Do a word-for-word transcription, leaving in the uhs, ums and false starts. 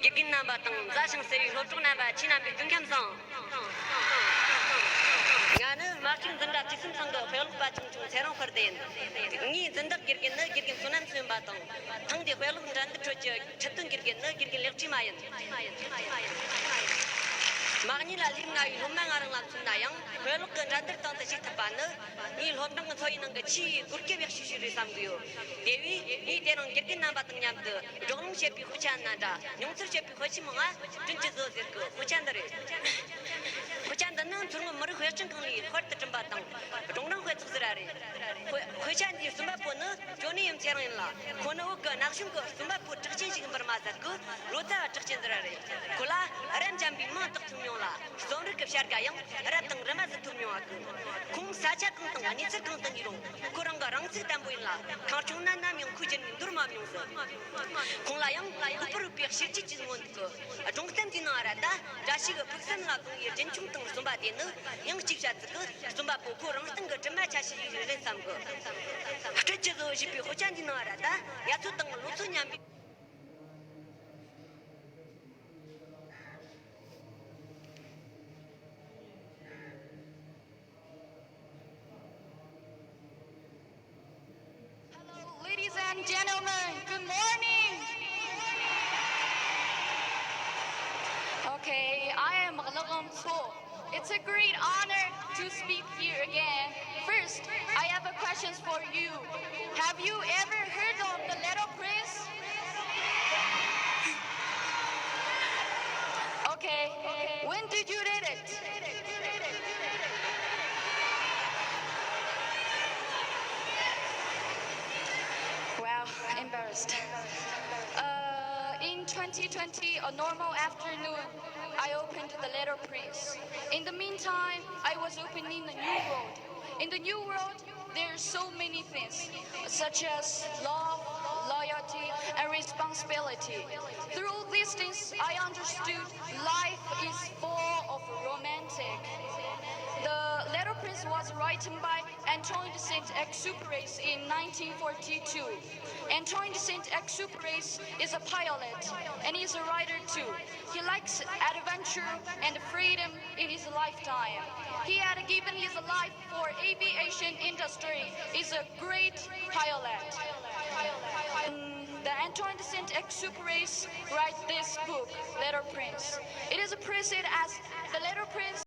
དགེ་རྒན་རྣམ་པ་དང་མཛའ་ཞིང་བརྩེ་བའི་སློབ་གྲོགས་རྣམ་པ། ཁྱེད་རྣམ་པའི་སྐུ་ཁམས་བཟང་། ང་ནི་རྨ་ཆུ་འཛིན་གྲྭ་བཅུ་གསུམ་ཚང་གི་དཔེ་ཀློག་པ་ཆུང་ཆུང་ཚེ་རིང་དཔལ་ལྡན་ཡིན། ངའི་འཛིན་བདག་དགེ་རྒན་ནི་དགེ་རྒན་བསོད་ནམས་མཚོན་པ་དང་། ཐེངས་འདིའི་དཔེ་ཀློག་འགྲན་བསྡུར་ཁྲོད་ཀྱི་ཁྲིད་སྟོན་དགེ་རྒན་ནི་དགེ་རྒན་ལེགས་བཀྲིས་མ་ཡིན། མ་གཉིས་ལ་སླེབས་སྔ་བའི་སློབ་མ་ང་རང་ལ་མཚོན་ན་ཡང་། དཔེ་ཀློག་གི་འགྲན་བསྡུར་སྟེང་དུ་ཞུགས་ཐུབ་པ་ནི། ངའི་སློབ་འབྲིང་གི་འཚོ་བའི་ནང་གི་ཆེས་གོ་སྐབས་ཡག་ཤོས་ཤིག་རེད་བསམ་གི་ཡོད། དེ་བས་ངས་དེ་རིང་དགེ་རྒན་རྣམ་པ་དང་མཉམ་དུ་བགྲོ་གླེང་བྱེད་པའི་དཔེ་ཆ་ན་འདྲ། མྱོང་ཚོར་བྱེད་པའི་དཔེ་ཆ་མང་ང་བསྐྲུན་གྱི་བཟོ་ཟེར་གི་དཔེ་ཆ་འདི་རེད། དཔེ་ཆ་འདི་ནི་མཚོ་སྔོན་མི་རིགས་དཔེ་སྐྲུན་ཁང་ནས་དཔར་དུ་བསྐྲུན་པ་དང་། སྒྲུང་རིང་དཔེ་ཚོགས་ཟེར་བ་རེད། དཔེ་དཔེ་ཆ་འདིའི་གསུམ་པ་པོ་ནི་ཅོ་ནེ་ཡུམ་ཚེ་རིང་ཡིན་ལ། ཁོ་ནི་བོད་ཀྱི་ན་གཞོན་གྱི་རྩོམ་པ་པོ་གྲགས་ཅན་ཞིག་ཡིན་པར་མ་ཟད། ཀྱི་ལོ་ཙཱ་བ་གྲགས་ཅན་ཟེར་བ་རེད། ཁོ་ལ་རབ་འབྱམས་པའི་མིང་བཏགས་ཐུབ་མྱོང་ལ། རྩོམ་རིག་གི་བྱ་དགའ་ཡང་རབ་དང་རིམ་པ་ཞིག་ཐོབ་མྱོང་བ་གི། ཁོང་ས་ཆ་གང་དང་གནས་ཚུལ་གང་དུ་གནས་རུང་། ཁོ་རང་གི་རང་ཚུགས་བརྟན་པོ་ཡིན་ལ། ཁེངས་སྐྱུང་ན་ནམ་ཡང་ཁོའི་རྒྱུད་ནས་འདོར་མ་མྱོང་ཟེར། ཁོང་ལ་ཡང་གུས་པར་འོས་པའི་གཤིས་རྒྱུད་ཅིག་མངོན་འདུག་གི། སྒྲུང་གཏམ་དེའི་ནང་ར་ད་བཀྲ་ཤིས་ཀྱི་ཕུགས་བསམ་ལ་བཟུང་བའི་རྒྱུན་འཁྱོངས་དང་གསུམ་པ་དེ་ནི་ཡང་གཅིག་བཤད་ཚུལ་གྱི་རྩོམ་པ་པོ་ཁོ་རང་སྟེང་གི་དྲི་མ་ཆ་ཤས་ཤིག་རེད་བསམ་གི། སྤྲོད་ཀྱི་བཟོ་བྱས་པའི་དཔེ་ཆ་འདིའི་ནང་ར་ད་ཡ་ཚོ་དང་ལོ་ཚོད་མཉམ་པའི། Hello, ladies and gentlemen, good morning. Okay, I am Alagam Tso. It's a great honor to speak here again. First, I have a questions for you. Have you ever heard of The Little Prince? Okay. When did you read it? Wow, embarrassed. Uh, in twenty twenty, a normal afternoon, I opened The Little Prince. In the meantime, I was opening a new world. In the new world, there are so many things, such as love, loyalty, and responsibility. Through these things, I understood life is full of romantic. The Little Prince was written by Antoine de Saint-Exupéry in nineteen forty-two. Antoine de Saint-Exupéry is a pilot and is a writer too. He likes adventure and freedom in his lifetime. He had given his life for aviation industry, is a great pilot. Mm, the Antoine de Saint-Exupéry write this book, Little Prince. It is presented as The Little Prince.